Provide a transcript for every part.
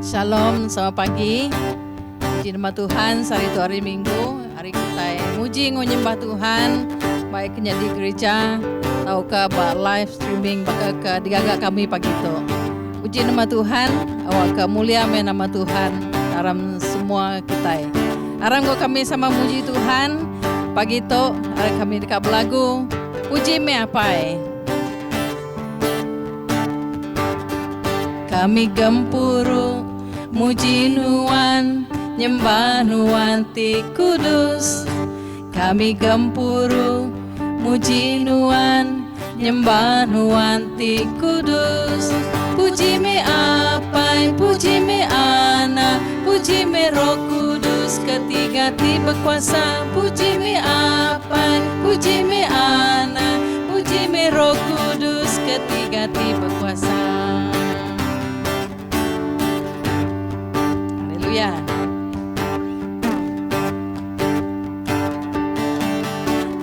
Shalom, selamat pagi. Puji nama Tuhan, sehari tu hari Minggu, hari kitai muji enggau nyembah Tuhan, baik ke nya di gereja tauka ba live streaming baka ke digaga kami pagi tu. Puji nama Tuhan, awakka mulia meh nama Tuhan dalam semua kitai. Aram enggau kami sama muji Tuhan pagi tu, hari kami deka belagu Puji meh Apai. Kami gempuru muji Nuan nyembah Nuan ti kudus. Kami gempuru muji Nuan nyembah Nuan ti kudus. Puji meh Apai, puji meh Anak, puji meh Roh Kudus ketiga ti bekuasa. Puji meh Apai, puji meh Anak, puji meh Roh Kudus ketiga ti bekuasa. Haleluya.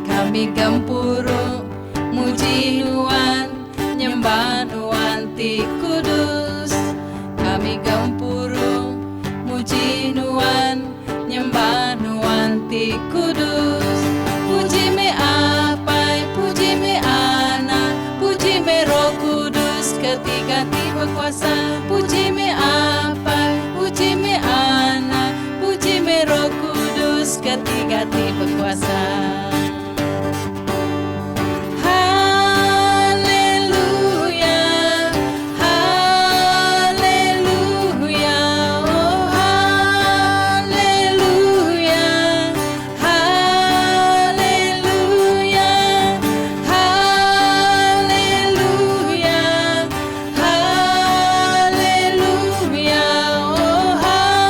Kami gempuru muji Nuan nyembah Nuan ti kudus. Kami gempuru muji Nuan nyembah Nuan ti kudus. Puji meh Apai, puji meh Anak, puji meh Roh Kudus ketiga ti bekuasa. Puji meh Apai, puji meh Anak, puji meh Roh Kudus ketiga ti bekuasa. Haleluya, haleluya, oh haleluya, haleluya, haleluya, haleluya, oh haleluya.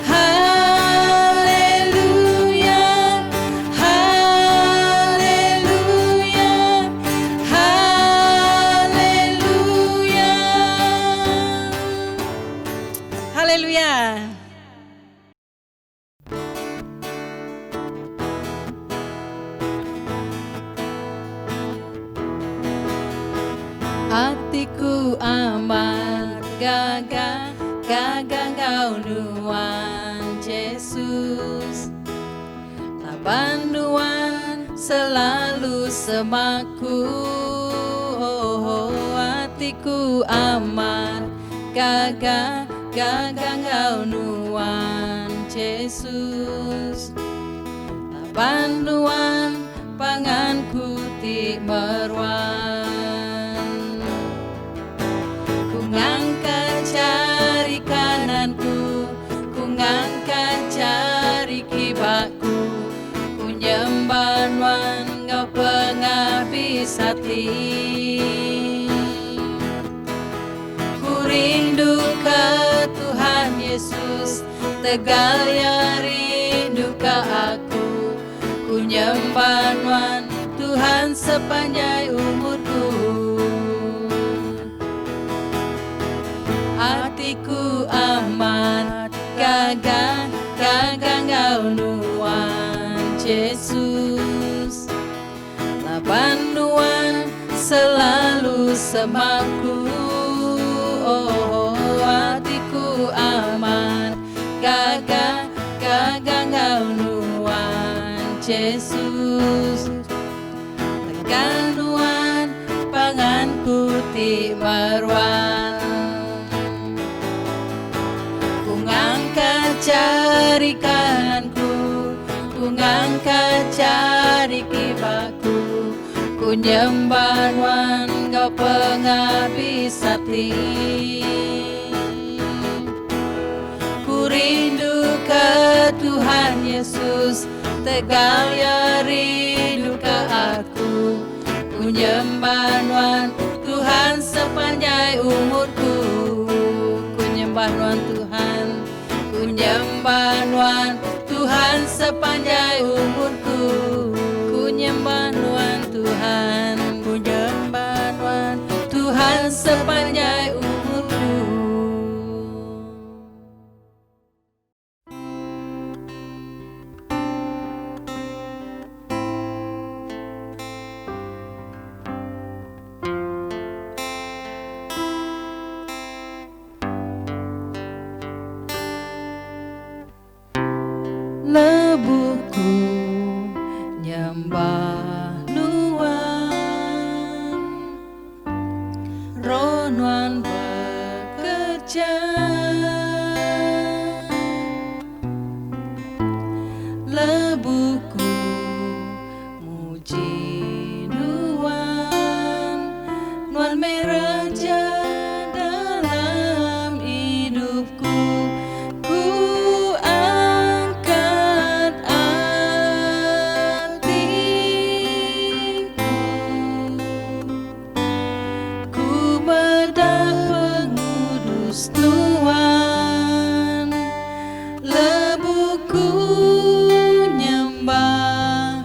Haleluya, haleluya, haleluya. Haleluya. Atiku amat gaga, gaga enggau nuan Jesus. Laban nuan selalu semaku. Oh, atiku amat gaga, gaga enggau nuan Jesus. Laban nuan panganku ti meruan. Ku ngangkat jari kananku, ku ngangkat jari kibaku, ku nyembah nuan enggau pengabis ati. Ku rindu ke Tuhan Yesus, tegal Iya rindu ke aku. Ku nyembah Nuan Tuhan sepanjai umurku. Atiku amat gaga, gaga enggau Nuan Jesus. Laban Nuan selalu semaku. Oh, atiku amat gaga, gaga enggau Nuan Jesus. Tegal Nuan panganku ti meruan. Ku ngangkat jari kananku, ku ngangkat jari kibaku, ku nyembah Nuan enggau pengabis ati. Ku rindu ke Tuhan Yesus, tegal Iya rindu ke aku. Ku nyembah Nuan Tuhan sepanjai umurku. Ku nyembah Nuan Tuhan, ku nyembah Nuan Tuhan sepanjai umurku. Ku nyembah Nuan Tuhan, ku nyembah Nuan Tuhan sepanjai umurku. Roh nuan bekerja. Lebuh ku muji nuan, nuan meh raja dalam idupku. Ku angkat atiku, ku meda pengudus nuan. Lebuh ku nyembah,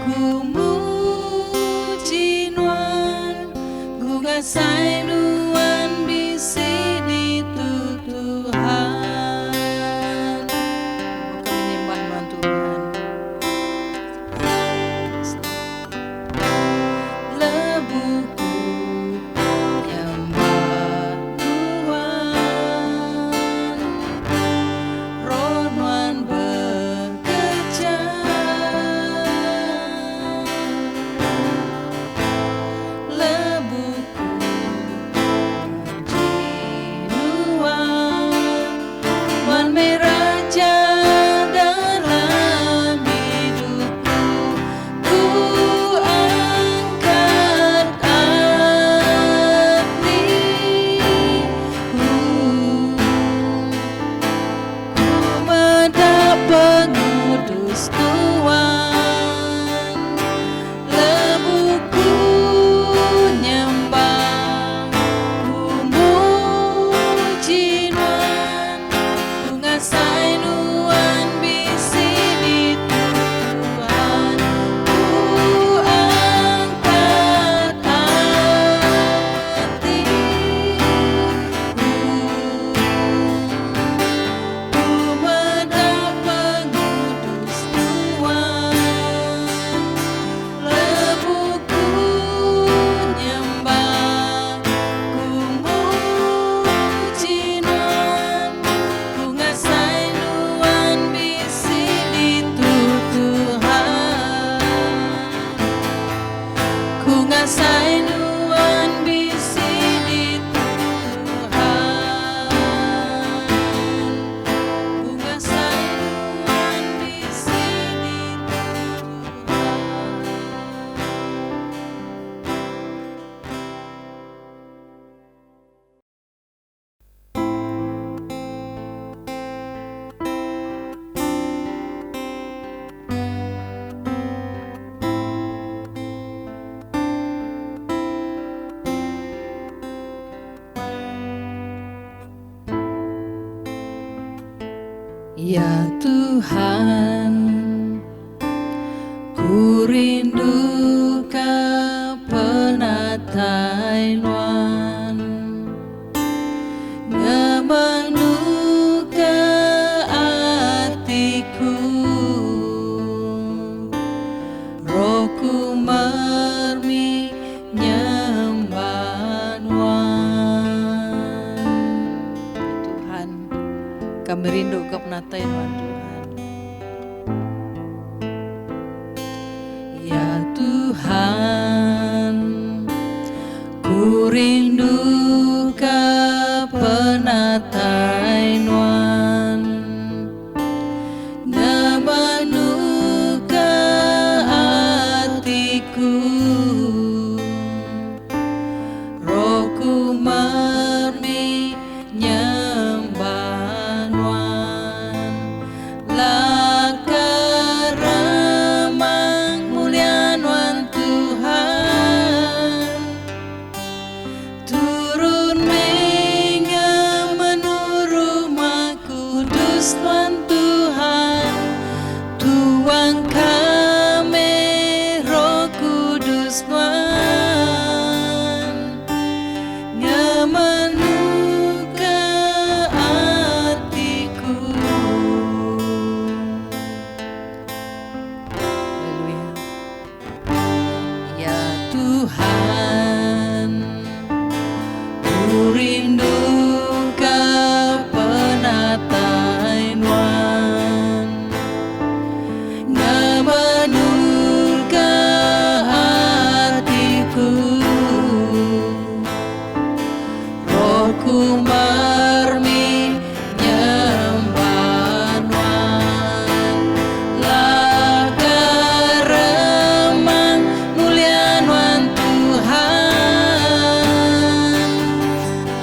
ku muji nuan, ku ngasai nuan bisi ditu Tuhan. Lebuh kami nyembah nuan Tuhan. Lebuh ku nyembah nuan, Roh nuan bekerja. Lebuh ku muji nuan, nuan meh raja dalam hidupku. Ku angkat atiku, ku meda pengudus nuan. Lebuh ku nyembah, ku muji nuan, ku ngasai nuan bisi ditu Tuhan. Ku angkat atiku, ku meda pengudus nuan. Lebuh ku nyembah, ku muji nuan, ku ngasai nuan bisi ditu Tuhan. Ku ngasai nuan bisi ditu Tuhan. Ku ngasai nuan bisi ditu Tuhan. Ya Tuhan, ku rindu ka penatai nuan, ngemenu ke atiku, rohku mermi nyembah nuan. Ya Tuhan, kami rindu ke penatai nuan Tuhan. Ya Tuhan, ku rindu ke penatai nuan, ngemenu ke atiku, rohku mermi nyembah nuan. Laka remang mulia nuan Tuhan, turun menga menuruma kudus nuan Tuhan, tuang kami roh kudus nuan, ngemenu ke atiku. Haleluya. Ya Tuhan, ku rindu ke penatai nuan, ngemenu ke atiku, Rohku mermi nyembah Nuan. Laka remang mulia Nuan Tuhan.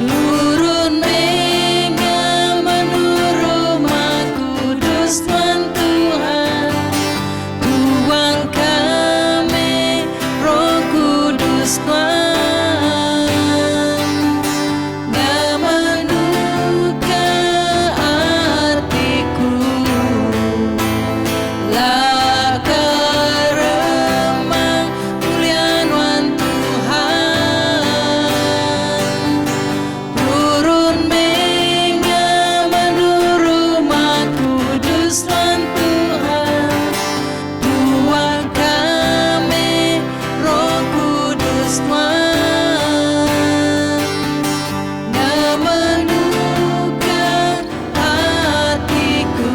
Turun mega menurut Kudus Nuan Tuhan. Tuang kami Roh Kudus Nuan. Ngamenuka atiku. Laka remang mulia Nuan Tuhan. Turun mega menurut Kudus Nuan Tuhan. Tuang kami Roh Kudus Nuan. Ngamenuka atiku.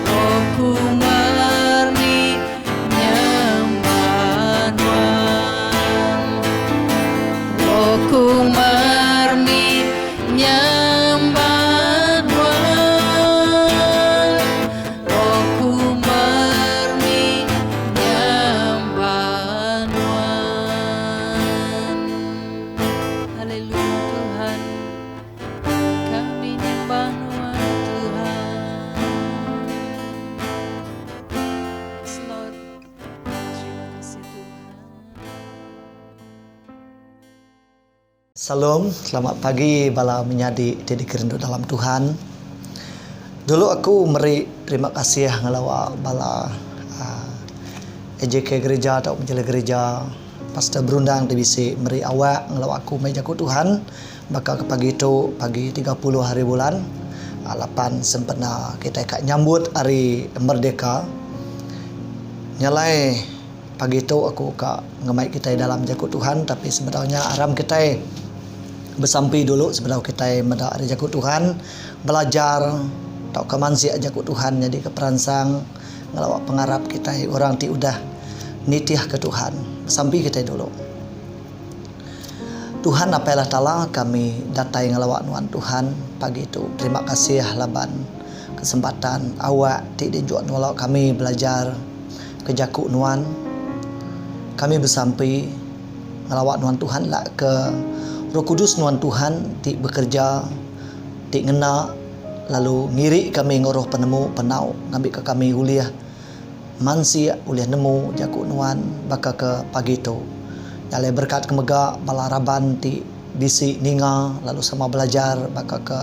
Rohku merni nyembah Nuan. Rohku merni nyembah Nuan. Rohku merni nyembah Nuan. Haleluya Tuhan, kami nyembah Nuan Tuhan. Yes Lord, terima kasih Tuhan. Shalom, selamat pagi bala menyadi ti dikerindu dalam Tuhan. Dulu aku meri terima kasih ngelawa bala uhh AJK gereja tau majelis gereja Pastor Berundang ti bisi meri awak ngelawa aku meri jaku Tuhan baka ke pagi tu pagi 30 hari bulan lapan sempena kitai ka nyambut hari merdeka. Nyalai. Pagi tu aku ka ngemai kitai dalam jaku Tuhan tapi sebedau nya aram kitai besampi dulu sebedau kitai meda ari jaku Tuhan belajar tauka mansik jaku Tuhan nyadika peransang ngelawa pengarap kitai orang ti udah nitihka Tuhan. Besampi kitai dulu. Tuhan Apai Allah Taala kami datai ngelawa nuan Tuhan pagi tu terima kasih laban kesempatan awak ti dijuak nulak kami belajar. Ke jaku nuan, kami besampi ngelawa nuan Tuhan la ke Roh Kudus nuan Tuhan ti bekereja ti ngena lalu ngiri kami enggau roh penemu penau ngambika kami ulih mansik ulih nemu jaku nuan baka ke pagi tu. Nya alai berekat ke mega bala raban ti Bisi ninga lalu sama belajar baka ke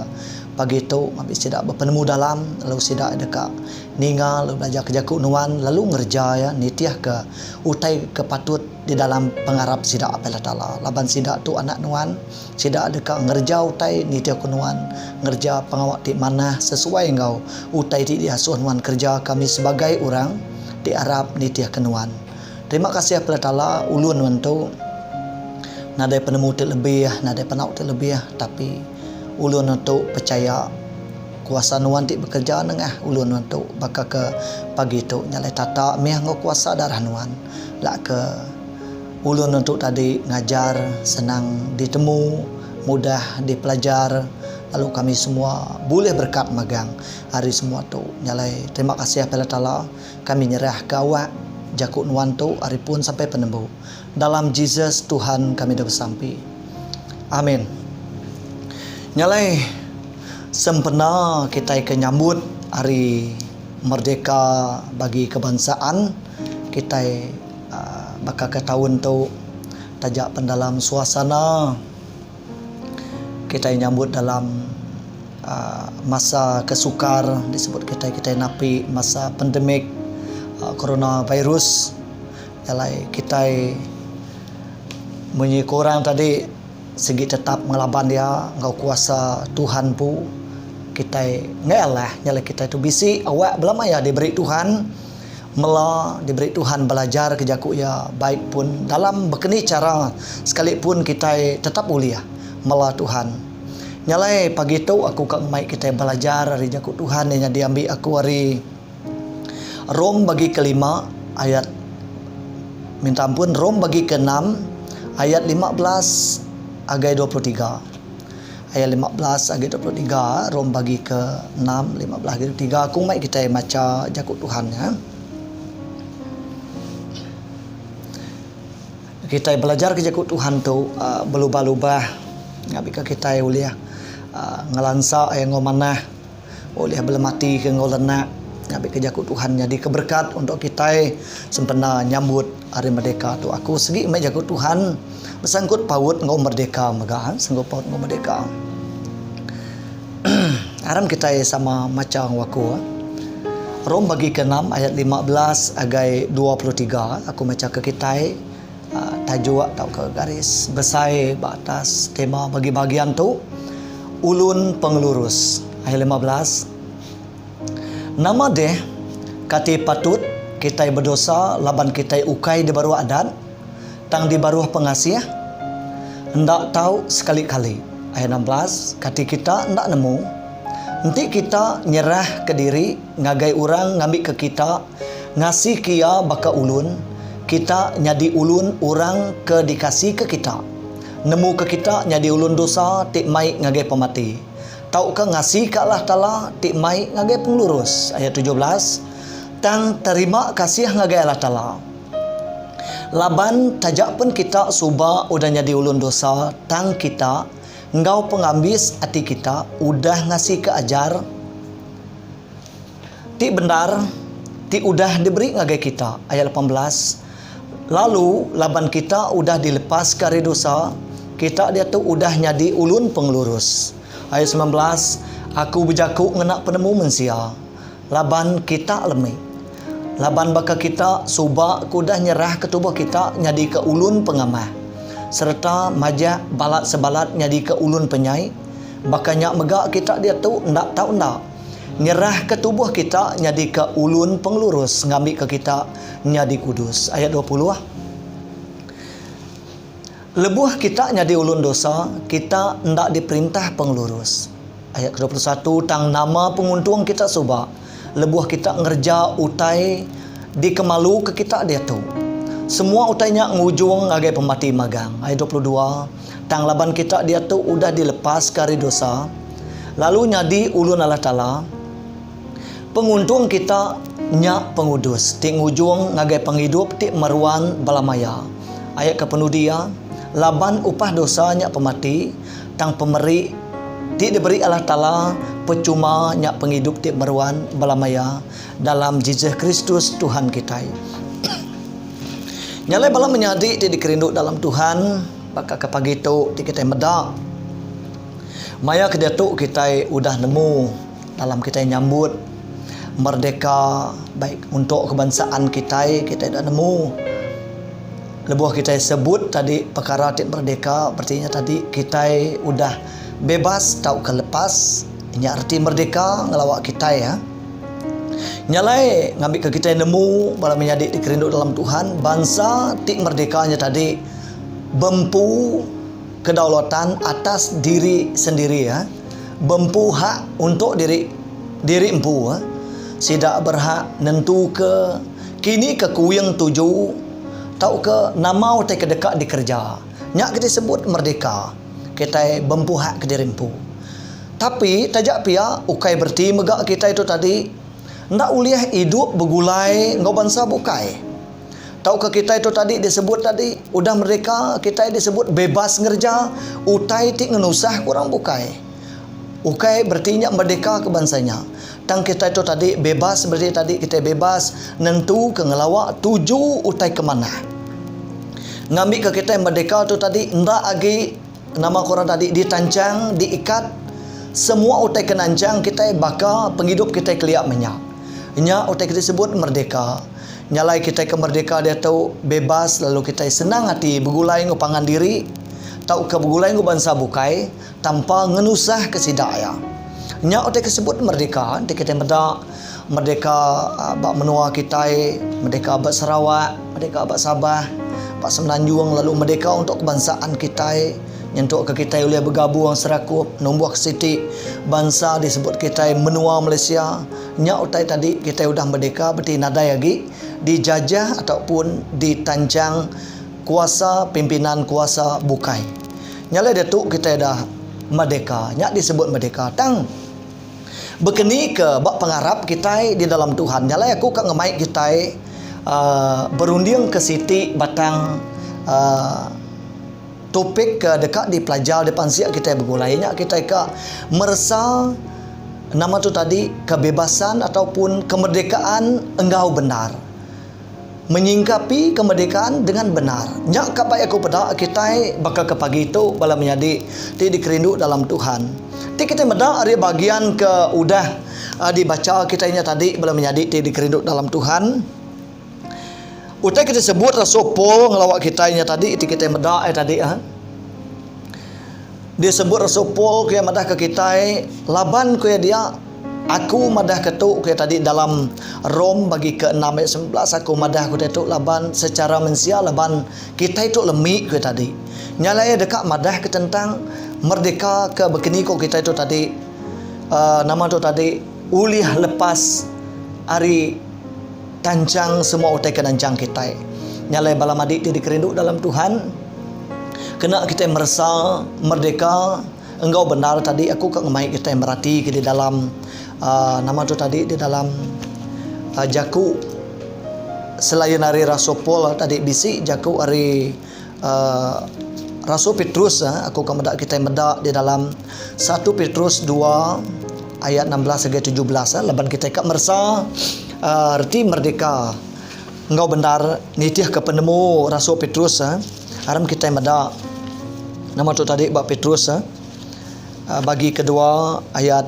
pagi tu ngambi sida bepenemu dalam lalu sida deka ninga lalu belajar ke jaku nuan lalu ngereja iya nitihka utai ke patut di dalam pengarap sida apai Allah Taala laban sida tu anak nuan sida deka ngereja utai nitihka nuan ngereja pengawa ti manah sesuai enggau utai ti diasuh nuan kereja kami sebagai orang ti arap nitihka nuan. Terima kasih apai Allah Taala ulun nuan tu. Nadai penemu ti lebih, nadai penau ti lebih tapi ulun nuan tu pechaya kuasa nuan ti bekereja nengah ulun nuan tu baka ke pagi tu nya alai tata mih enggau kuasa darah nuan la ke ulun nuan tu tadi ngajar senang ditemu mudah dipelajar lalu kami semua bulih berekat magang ari semua tu. Nya alai terima kasih apai Allah Taala kami nyerahka awak jaku nuan tu ari pun sampai penembu. Dalam Jesus Tuhan kami dah besampi. Amin. Nya alai sempena kitai ke nyambut hari merdeka bagi kebangsaan kitai uhh baka ke taun tu taja pen dalam suasana kitai nyambut dalam uhh masa ke sukar disebut kitai kitai napi masa pandemik corona virus. Alai kitai munyi ku orang tadi sigi tetap ngelaban iya enggau kuasa Tuhan empu kitai enggai alah nya alai kitai tu bisi awak belama iya diberi Tuhan mela diberi Tuhan belajar ke jaku iya baik pun dalam bekeni chara sekali pun kitai tetap ulih mela Tuhan. Nya alai pagi tu aku ka ngemai kitai belajar ari jaku Tuhan iya nyadi ambi aku ari. Rom bagi kelima ayat minta ampun Rom bagi keenam ayat 15. agai 23. Ayat 15 agai 23, Rome bagi ke 6, 15 agai 23. Aku mai kitai macha jaku Tuhan nya. Kitai belajar ke jaku Tuhan tu belubah-lubah ngambika kitai ulih ngelansa iya enggau manah, ulih belematika enggau lenak ngambika jaku Tuhan nyadika berekat untuk kitai sempena nyambut Hari Merdeka tu. Aku segi meh jaku Tuhan besangkut paut enggau merdeka mega, sangkut paut enggau merdeka. Aram kitai sama macha enggau aku. Rome bagi ke enam ayat 15 agai 23 aku macha ke kitai tajuk tauka garis besai ba atas tema bagi bahagian tu Ulun Pengelurus ayat 15. Nama deh kati patut kitai bedosa laban kitai ukai di baruh adat tang di baruh pengasih? Enda tau sekali-kali. Ayat 16, Kati kita enda nemu? Enti kita nyerahka diri ngagai orang ngambika kita ngasika iya baka ulun, kita nyadi ulun orang ke dikasika kita. Nemuka kita nyadi ulun dosa ti mai ngagai pemati, tauka ngasika Allah Taala ti mai ngagai pengelurus. Ayat 17, Tang terima kasih ngagai Allah Taala. Laban taja pen kita suba udah nyadi ulun dosa, tang kita, enggau pengambis ati kita, udah ngasika ajar ti bendar ti udah diberi ngagai kita. Ayat 18, Lalu, laban kita udah dilepaska ari dosa, kita diatu udah nyadi ulun pengelurus. Ayat 19, Aku bejaku ngena penemu mensia. Laban kita lemi. Laban baka kita suba ke udah nyerahka tubuh kita nyadika ulun pengamah, sereta majak balat-sebalat nyadika ulun penyai, baka nya mega kita diatu enda tau enda nyerahka tubuh kita nyadika ulun pengelurus ngambika kita nyadi kudus. Ayat 20. Lebuh kita nyadi ulun dosa, kita enda diperintah pengelurus. Ayat ke 21, Tang nama penguntung kita suba, lebuh kita ngereja utai dikemaluka kita diatu? Semua utai nya ngujung ngagai pemati magang. Ayat 22, Tang laban kita diatu udah dilepaska ari dosa, lalu nyadi ulun Allah Taala, penguntung kita nya pengudus ti ngujung ngagai pengidup ti meruan belama iya. Ayat ke penudi iya, Laban upah dosa nya pemati, Tang pemeri ti diberi Allah Taala pechuma nya pengidup ti meruan belama iya dalam Jesus Kristus Tuhan kitai. Nya alai bala menyadi ti dikerindu dalam Tuhan baka ke pagi tu ti kitai meda maya ke diatu kitai udah nemu dalam kitai nyambut merdeka baik untuk kebangsaan kitai, kitai udah nemu. Lebuh kitai sebut tadi pekara ti merdeka bereti nya tadi kitai udah bebas tauka lepas nya reti merdeka ngelawa kitai ya. Nya alai ngambika kitai nemu bala menyadi ti kerindu dalam Tuhan bansa ti merdeka nya tadi bempu kedaulatan atas diri sendiri ya. Bempu hak untuk diri diri empu. Sida berhak nentuka kini ke kuing tuju tauka nama utai ke deka dikereja. Nya ke disebut merdeka. Kitai bempu hak kediri empu. Tapi taja pia ukai bereti mega kitai tu tadi enda ulih idup begulai enggau bansa bukai. Tauka kitai tu tadi disebut tadi udah merdeka kitai disebut bebas ngereja utai ti ngenusah ke orang bukai. Ukai bereti nya merdeka ke bansa nya. Tang kitai tu tadi bebas bereti tadi kitai bebas nentuka ngelawa tuju utai ke manah. Ngambika kitai merdeka tu tadi enda agi nama ku orang tadi ditanchang diikat semua utai ke nanchang kitai baka pengidup kitai kelia menya. Nya utai ke disebut merdeka. Nya alai kitai ke merdeka diatu bebas lalu kitai senang ati begulai enggau pangan diri tauka begulai enggau bansa bukai. Tanpa ngenusahka sida iya. Nya utai ke sebut merdeka enti kitai meda merdeka ba menua kitai, merdeka ba Sarawak, merdeka ba Sabah, ba Semenanjung lalu merdeka untuk kebangsaan kitai nyentuk ke kitai ulih begabung serakup numbuh siti bansa disebut kitai menua Malaysia. Nya utai tadi kitai udah merdeka beti nadai agi dijajah ataupun ditanchang kuasa pimpinan kuasa bukai. Nya alai diatu kitai dah merdeka. Nya disebut merdeka. Tang bekeni ke ba pengarap kitai di dalam Tuhan. Nya alai aku ka ngemai kitai uhh berunding ke siti batang uhh topik ke deka dipelajar dipansik kitai begulai nya kitai ka meresa nama tu tadi kebebasan ataupun kemerdekaan enggau bendar. Menyingkapi kemerdekaan dengan benar. Nya ka bai aku peda kitai baka ke pagi tu bala menyadi ti dikerindu dalam Tuhan. Ti kitai meda ari bagian ke udah dibacha kitai nya tadi bala menyadi ti dikerindu dalam Tuhan. Utai ke disebut Rasul Paul ngelawa kitai nya tadi ti kitai meda iya tadi ah. Disebut Rasul Paul ke iya madah ke kitai laban ku iya dia Aku madah ke tu ke tadi dalam Rom bagi ke enam ayat 19 aku madah ke tu laban secara mensia laban kitai tu lemi ke tadi. Nya alai iya deka madah ke tentang merdeka ke bekeni ko kitai tu tadi uhh nama tu tadi ulih lepas ari tanchang semua utai ke nanchang kitai. Nya alai bala madi ti dikerindu dalam Tuhan kena kitai meresa merdeka. Enggau bendar tadi aku ka ngemai kitai merati ke di dalam uhh nama tu tadi di dalam uhh jaku selain ari Rasul Paul tadi bisi jaku ari uhh Rasul Petrus uhh aku ka meda kitai meda di dalam satu Petrus dua ayat 16 ngagai 17 uhh laban kitai ka meresa uhh reti merdeka enggau bendar nitih ke penemu Rasul Petrus uhh. Aram kitai meda nama tu tadi ba Petrus bagi kedua ayat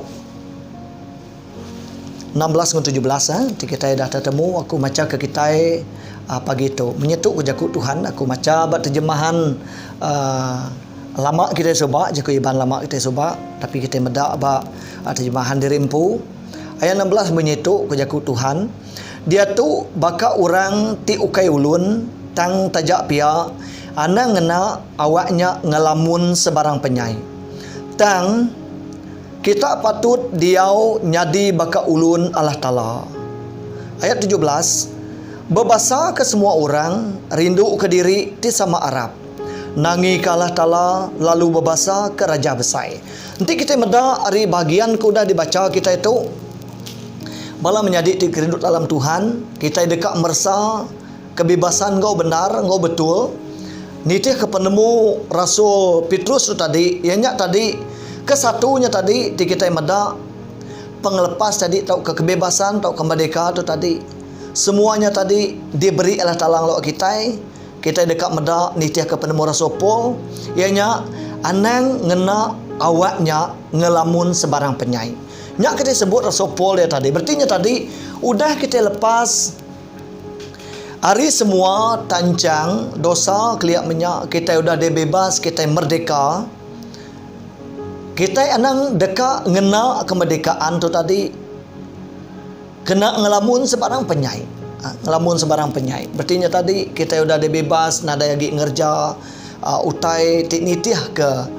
16 enggau 17 ti kitai dah tetemu aku macha ke kitai pagi tu. Menyetu ke jaku Tuhan aku macha ba terjemahan uhh lama kitai suba jaku Iban lama kitai suba tapi kitai meda ba terjemahan diri empu. Ayat 16 munyi tu ku jaku Tuhan, Diatu baka orang ti ukai ulun, tang taja pia, anang ngena awak nya ngelamun sebarang penyai. Tang, kita patut diau nyadi baka ulun Allah Taala. Ayat 17, Bebasaka semua orang, rinduka diri ti sama arap. Nangika Allah Taala lalu bebasaka Raja Besai. Enti kitai meda ari bahagian ke udah dibacha kitai tu, bala menyadi ti kerindu dalam Tuhan, kitai deka meresa kebebasan enggau bendar enggau betul nitihka penemu Rasul Petrus tu tadi, iya nya tadi kesatu nya tadi ti kitai meda pengelepas tadi tauka kebebasan tauka merdeka tu tadi semua nya tadi diberi Allah Taala ngelawa kitai. Kitai deka meda nitihka penemu Rasul Paul, iya nya, anang ngena awak nya ngelamun sebarang penyai. Nya ke disebut Rasul Paul iya tadi. Bereti nya tadi, udah kitai lepas ari semua tanchang dosa kelia menya, kitai udah dibebas, kitai merdeka. Kitai anang deka ngena kemerdekaan tu tadi. Kena ngelamun sebarang penyai. Ngelamun sebarang penyai. Bereti nya tadi kitai udah dibebas nadai agi ngereja utai ti nitihka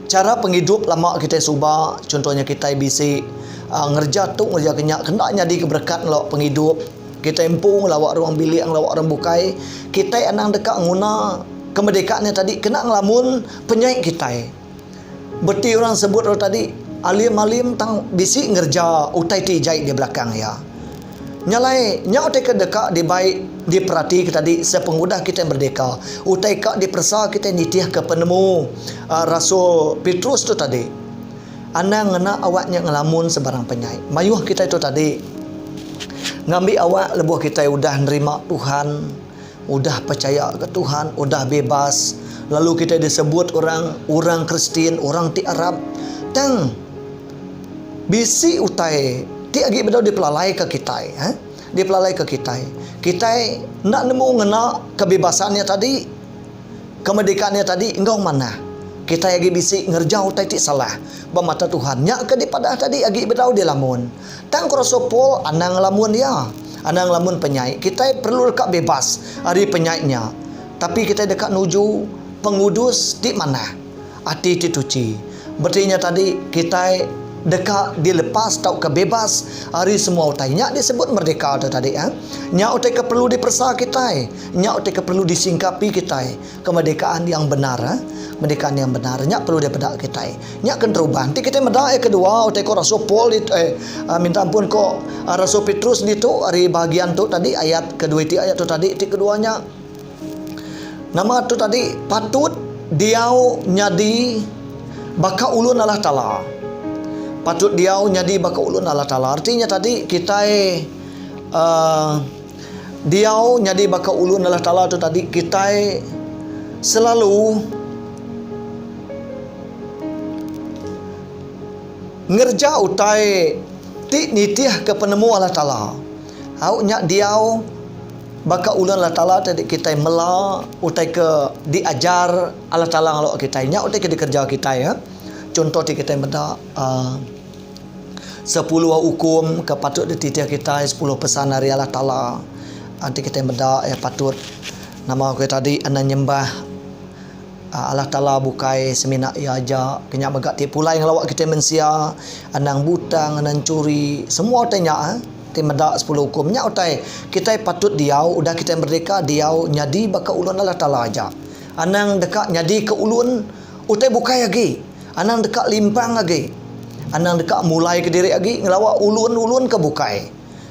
chara pengidup lama kitai suba chuntonya kitai bisi ngereja tu ngereja ke nya kena nyadika berekat ngelawa pengidup kitai empu ngelawa ruang bilik ngelawa orang bukai kitai anang deka nguna kemerdekaan nya tadi kena ngelamun penyai kitai. Beti orang sebut ro tadi alim-alim tang bisi ngereja utai ti jai di belakang iya. Nya alai nya utai ke deka dibai diperatika tadi sepengudah kitai merdeka. Utai ka diperesa kitai nitihka penemu Rasul Petrus tu tadi. Anang ngena awak nya ngelamun sebarang penyai. Mayuh kitai tu tadi ngambi awak lebuh kitai udah nerima Tuhan. Udah pechaya ke Tuhan, udah bebas, lalu kitai disebut orang orang Kristian, orang ti arap. Tang bisi utai ti agi bedau dipelalaika kitai, eh dipelalaika kitai. Kitai enda nemu ngena kebebasan nya tadi, kemerdekaan nya tadi enggau manah. Kitai agi bisi ngereja utai ti salah ba mata Tuhan. Nya ke dipadah tadi agi bedau dilamun. Tang ku Rasul Paul, anang ngelamun iya. Anang ngelamun penyai. Kitai perlu deka bebas ari penyai nya. Tapi kitai deka nuju pengudus ti manah, ati ti tuchi. Bereti nya tadi, kitai deka dilepas tauka bebas ari semua utai. Nya disebut merdeka tu tadi. Nya utai ke perlu diperesa kitai. Nya utai ke perlu disingkapi kitai. Kemerdekaan yang benar. Kemerdekaan yang benar. Nya perlu dipeda kitai. Nya ke nerubah. Enti kitai meda iya kedua utai ko Rasul Paul ditu eh minta ampun ko Rasul Petrus ditu ari bahagian tu tadi ayat kedua iti ayat tu tadi ti kedua nya nama tu tadi patut diau nyadi baka ulun Allah Taala. Patut diau nyadi baka ulun Allah Taala. Reti nya tadi kitai uhh diau nyadi baka ulun Allah Taala tu tadi kitai selalu ngereja utai ti nitihka penemu Allah Taala. Au nya diau baka ulun Allah Taala ti kitai mela utai ke diajar Allah Taala ngelawa kitai. Nya utai ke dikereja kitai. Chunto ti kitai meda uhh sepuluh ukum ke patut dititih kitai, sepuluh pesan ari Allah Taala. Enti kitai meda iya patut nama ku iya tadi anang nyembah Allah Taala bukai semina iya aja. Ke nya mega ti pulai ngelawa kitai mensia anang butang, anang churi semua utai nya ti meda sepuluh ukum nya utai kitai patut diau udah kitai merdeka diau nyadi baka ulun Allah Taala aja. Anang deka nyadi ke ulun utai bukai agi. Anang deka limpang agi. Anang deka mulai ke diri agi ngelawa ulun-ulun ke bukai.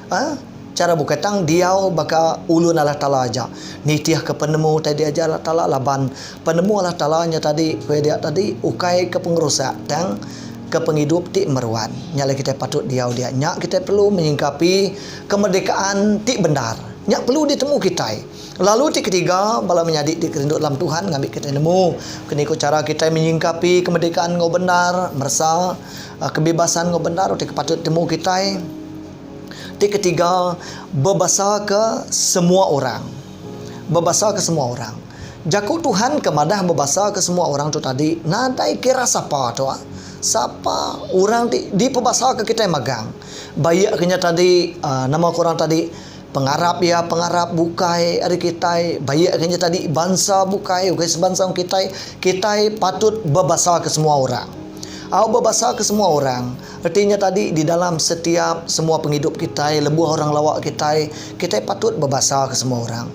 Aa chara bukai tang diau baka ulun Allah Taala aja. Nitihka penemu utai diajar Allah Taala laban penemu Allah Taala nya tadi ku iya dia tadi ukai ke pengerusak tang ke pengidup ti meruan. Nya alai kitai patut diau dia. Nya kitai perlu menyingkapi kemerdekaan ti bendar. Nya perlu ditemu kitai. Lalu ti ketiga, bala menyadi ti kerindu dalam Tuhan ngambi kitai nemu keni ku chara kitai menyingkapi kemerdekaan enggau bendar, meresa kebebasan enggau bendar ti ke patut ditemu kitai. Ti ketiga, bebasaka semua orang. Bebasaka semua orang. Jaku Tuhan ke madah bebasaka semua orang tu tadi nadai kira sapa tu. Sapa orang ti dipebasaka kitai magang. Baik ke nya tadi nama ku orang tadi Pengarap iya pengarap bukai ari kitai, baik ke nya tadi bansa bukai ukai sebansa enggau kitai, kitai patut bebasa ke semua orang. Au bebasa ke semua orang, reti nya tadi di dalam setiap semua pengidup kitai lebuh orang lawa kitai, kitai patut bebasa ke semua orang.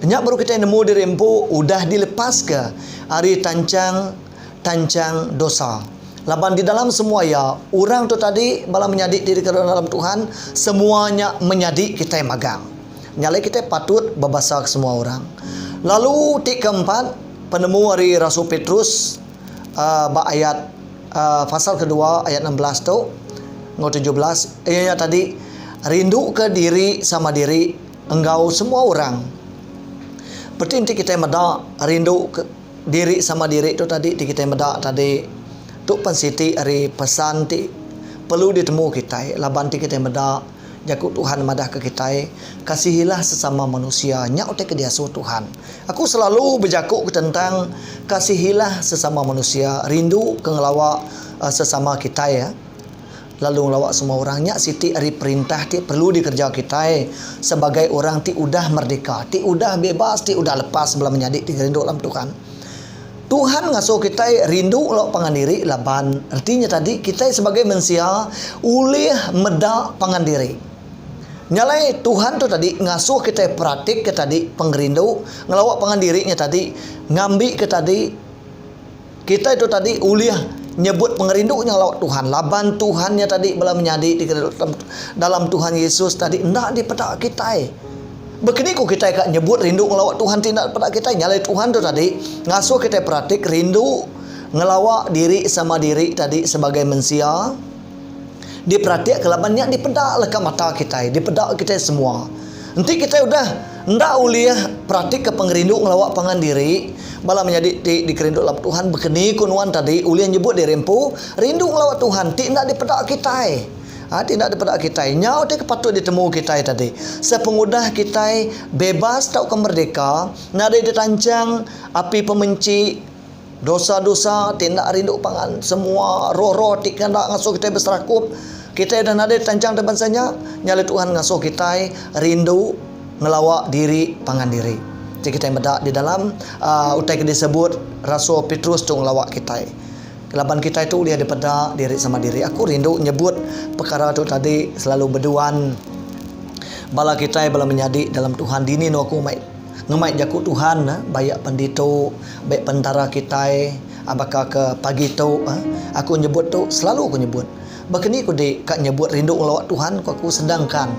Nya baru kitai nemu diri empu udah dilepaska ari tanchang tanchang dosa. Laban di dalam semua iya, orang tu tadi, bala menyadi ti dikerindu dalam Tuhan, semua nya menyadi kitai magang. Nya alai kitai patut bebasa ke semua orang. Lalu ti keempat, penemu ari Rasul Petrus uhh ba ayat uhh pasal kedua ayat 16 tu enggau 17 iya nya tadi rinduka diri sama diri enggau semua orang. Peti enti kitai meda rindu ke. Diri sama diri tu tadi ti kitai meda tadi tu pen siti ari pesan ti perlu ditemu kitai laban ti kitai meda jaku Tuhan madah ke kitai kasihilah sesama manusia nya utai ke diasuh Tuhan. Aku selalu bejaku ke tentang kasihilah sesama manusia rindu ke ngelawa sesama kitai. Lalu ngelawa semua orang nya siti ari perintah ti perlu dikereja kitai sebagai orang ti udah merdeka, ti udah bebas, ti udah lepas bala menyadi ti ngerindu dalam Tuhan. Tuhan ngasuh kitai rindu lawa pangan diri laban reti nya tadi kitai sebagai mensia ulih meda pangan diri. Nya alai Tuhan tu tadi ngasuh kitai peratika tadi pengerindu ngelawa pangan diri nya tadi ngambika tadi Kitai tu tadi ulih nyebut pengerindu nya ngelawa Tuhan laban Tuhan nya tadi bala menyadi ti dalam Tuhan Yesus tadi enda dipeda kitai. Bekeni ku kitai ka nyebut rindu ngelawa Tuhan ti enda dipeda kitai? Nya alai Tuhan tu tadi ngasuh kitai peratik rindu ngelawa diri sama diri tadi sebagai mensia diperatik ke laban nya dipeda leka mata kitai, dipeda kitai semua. Enti kitai udah enda ulih peratika pengerindu ngelawa pangan diri, bala menyadi ti dikerindu lap Tuhan bekeni ku nuan tadi ulih nyebut diri empu rindu ngelawa Tuhan ti enda dipeda kitai. Ha, ti enda dipeda kitai. Nyau ti ke patut ditemu kitai tadi. Sepengudah kitai bebas tauka merdeka, nadai ditanchang api pemenchi, Dosa-dosa ti enda rindu pangan, semua roh-roh ti ke enda ngasuh kitai beserakup, kitai udah nadai ditanchang ti bansa nya, nya alai Tuhan ngasuh kitai rindu ngelawa diri pangan diri. Ti kitai meda di dalam uhh utai ke disebut Rasul Petrus tu ngelawa kitai. Laban kitai tu ulih dipeda diri sama diri. Aku rindu nyebut pekara tu tadi selalu beduan bala kitai bala menyadi dalam Tuhan dini enu aku mai. Ngemai jaku Tuhan bayak pen ditu, baik pen entara kitai. Baka ke pagi tu aku nyebut tu selalu aku nyebut. Baka ni ku di ka nyebut rindu ngelawa Tuhan ku aku sedangkan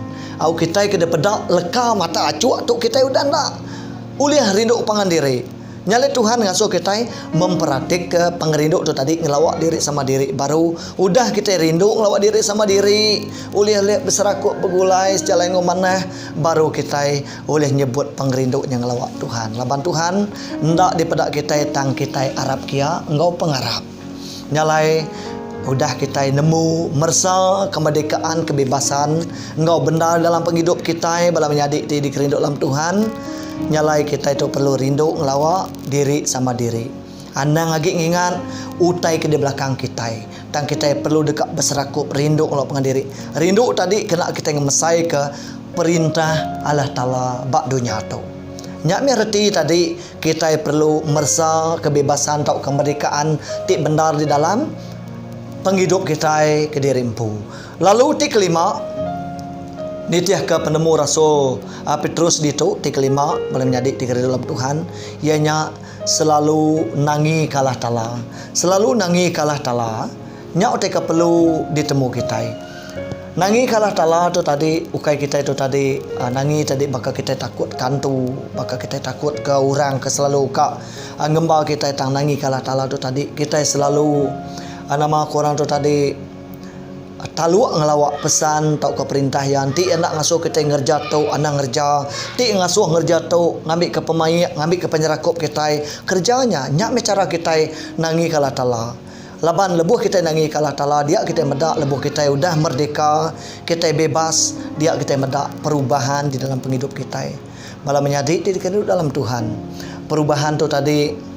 au kitai ke dipeda leka mata achuk tu kitai udah enda ulih rindu pangan diri. Nya alai Tuhan ngasuh kitai memperatikka pengerindu tu tadi ngelawa diri sama diri baru. Udah kitai rindu ngelawa diri sama diri, ulih lek beserakup begulai sejalai enggau manah, baru kitai ulih nyebut pengerindu nya ngelawa Tuhan. Laban Tuhan enda dipeda kitai tang kitai arap kia enggau pengarap. Nya alai udah kitai nemu meresa kemerdekaan kebebasan enggau bendar dalam pengidup kitai bala menyadi ti dikerindu dalam Tuhan, Nya alai kitai tu perlu rindu ngelawa diri sama diri. Anang agi ngingat utai ke di belakang kitai. Tang kitai perlu deka beserakup rindu ngelawa pangan diri. Rindu tadi kena kitai ngemesaika perintah Allah Taala ba dunya tu. Nya mih reti tadi kitai perlu meresa kebebasan tauka kemerdekaan ti bendar di dalam pengidup kitai kediri empu. Lalu ti kelima, nitihka penemu rasul Petrus ditu, ti kelima, bala menyadi ti kerindu dalam Tuhan, iya nya selalu nangika Allah Taala. Selalu nangika Allah Taala, nya utai ke perlu ditemu kitai. Nangika Allah Taala tu tadi, ukai kitai tu tadi nangi tadi baka kitai takut ke antu, baka kitai takut ke orang ke selalu ka ngemba kitai tang nangika Allah Taala tu tadi, kitai selalu nama ku orang tu tadi, Taluk ngelawa pesan tauka perintah iya enti iya enda ngasuh kitai ngereja tu anang ngereja. Ti ngasuh ngereja tu ngambika pemaik ngambika penyerakup kitai kereja nya. Nya meh chara kitai nangika Allah Taala. Laban lebuh kitai nangika Allah Taala dia kitai meda lebuh kitai udah merdeka kitai bebas dia kitai meda perubahan di dalam pengidup kitai. Bala menyadi ti dikerindu dalam Tuhan. Perubahan tu tadi.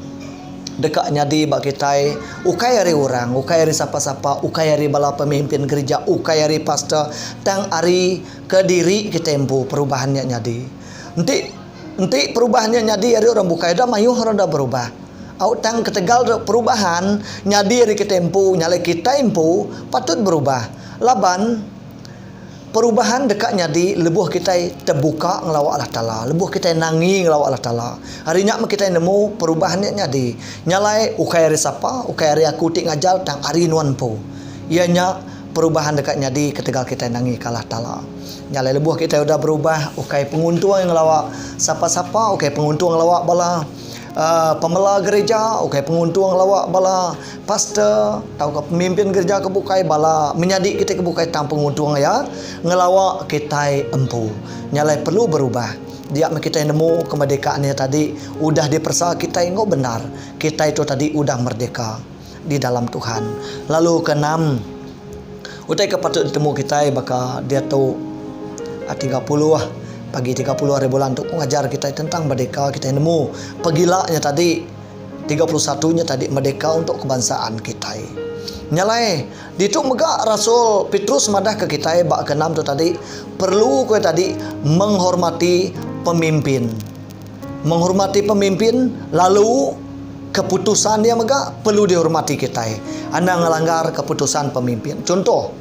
Deka nyadi ba kitai, ukai ari orang, ukai ari sapa-sapa, ukai ari bala pemimpin gerija, ukai ari pastor, tang ari ke diri kitai empu perubahan nya nyadi. Enti enti perubahan nya nyadi ari orang bukai dah mayuh orang dah berubah. Au tang ketegal perubahan nyadi ari kitai empu nya alai kitai empu patut berubah laban Perubahan deka nyadi lebuh kitai tebuka ngelawa Allah Taala, lebuh kitai nangi ngelawa Allah Taala. Ari nya meh kitai nemu perubahan nya nyadi. Nya alai ukai ari sapa, ukai ari aku ti ngajar tang ari nuan empu. Iya nya perubahan deka nyadi ketegal kitai nangi ke Allah Taala. Nya alai lebuh kitai udah berubah ukai penguntung ngelawa sapa-sapa, ukai penguntung ngelawa bala Pemela gereja ukai penguntung lawa bala pastor tauka pemimpin gereja ke bukai bala menyadi kitai ke bukai tang penguntung iya ngelawa kitai empu. Nya alai perlu berubah. Dia meh kitai nemu kemerdekaan iya tadi udah diperesa kitai enggau bendar. Kitai tu tadi udah merdeka di dalam Tuhan. Lalu keenam utai ke patut ditemu kitai baka diatu 30 pagi 30 hari bulan tu ku ngajar kitai tentang merdeka kitai nemu pegila nya tadi 31 nya tadi merdeka untuk kebangsaan kitai. Nya alai ditu mega Rasul Petrus madah ke kitai ba keenam tu tadi perlu ku iya tadi menghormati pemimpin. Menghormati pemimpin lalu keputusan iya mega perlu dihormati kitai. Anang ngelanggar keputusan pemimpin. Chunto,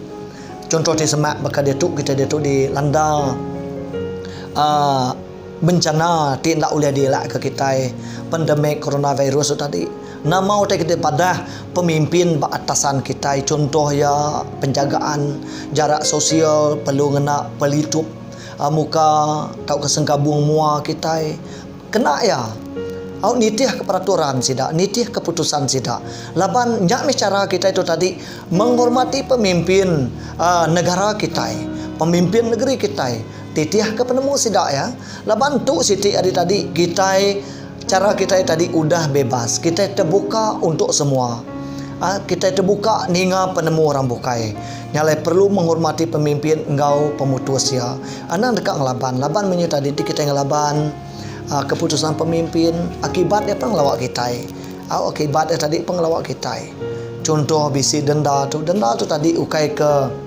chunto ti semak baka diatu kitai diatu dilanda uhh bencana ti enda ulih dielakka kitai pandemik coronavirus tu tadi. Nama utai ke dipadah pemimpin ba atasan kitai chunto iya penjagaan jarak sosial perlu ngena pelitup. Muka tauka sengkabung mua kitai kena iya au nitihka peraturan sida, nitih keputusan sida. Laban nya mih chara kitai tu tadi menghormati pemimpin uhh negara kitai, pemimpin negeri kitai. Titihka penemu sida iya. Laban tu siti ari tadi kitai chara kitai tadi udah bebas, kitai tebuka untuk semua. Uhh kitai tebuka ninga penemu orang bukai. Nya alai perlu menghormati pemimpin enggau pemutus iya. Anang deka ngelaban. Laban munyi tadi ti kitai ngelaban keputusan pemimpin, akibat iya pun ngelawa kitai. Au akibat iya tadi pun ngelawa kitai. Chunto bisi denda tu. Denda tu tadi ukai ke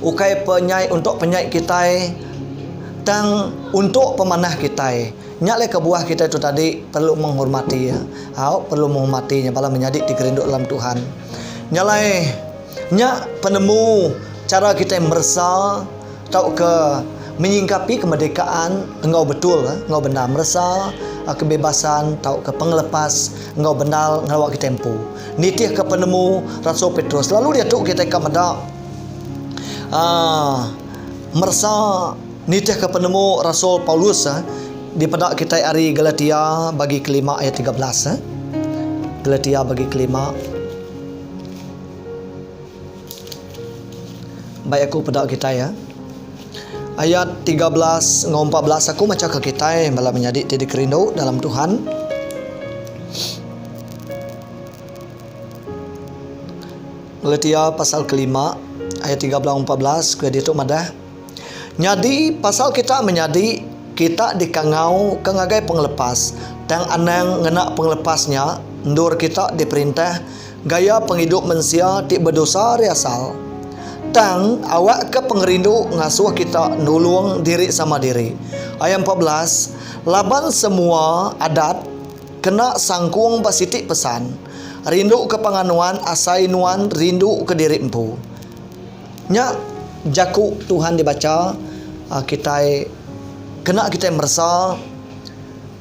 ukai penyai untuk penyai kitai tang untuk pemanah kitai. Nya alai kebuah kitai tu tadi perlu menghormati iya. Au perlu menghormati nya bala menyadi ti kerindu dalam Tuhan. Nya alai nya penemu chara kitai meresa tauka menyingkapi kemerdekaan enggau betul enggau bendar meresa. kebebasan tauka pengelepas enggau bendar ngelawa kitai empu. Nitihka penemu Rasul Petrus lalu diatu kitai ka meda aaa meresa nitihka penemu Rasul Paulus dipeda kitai ari Galatia bagi kelima ayat 13. Galatia bagi kelima. Baik aku peda kitai ya. Ayat 13 enggau 14 aku macha ke kitai bala menyadi ti dikerindu dalam Tuhan. Galatia pasal kelima ayat 13 14 ku ditu madah. Nyadi pasal kita menyadi kita dikangau ke ngagai pengelepas tang anang ngena pengelepas nya endur kita diperintah gaya pengidup mensia ti bedosa ari asal. Tang awakka pengerindu ngasuh kita nulung diri sama diri. Ayat 14, Laban semua adat kena sangkung ba siti pesan, Rinduka pangan nuan asai nuan rinduka diri empu. Nya jaku Tuhan dibacha kitai kena kitai meresa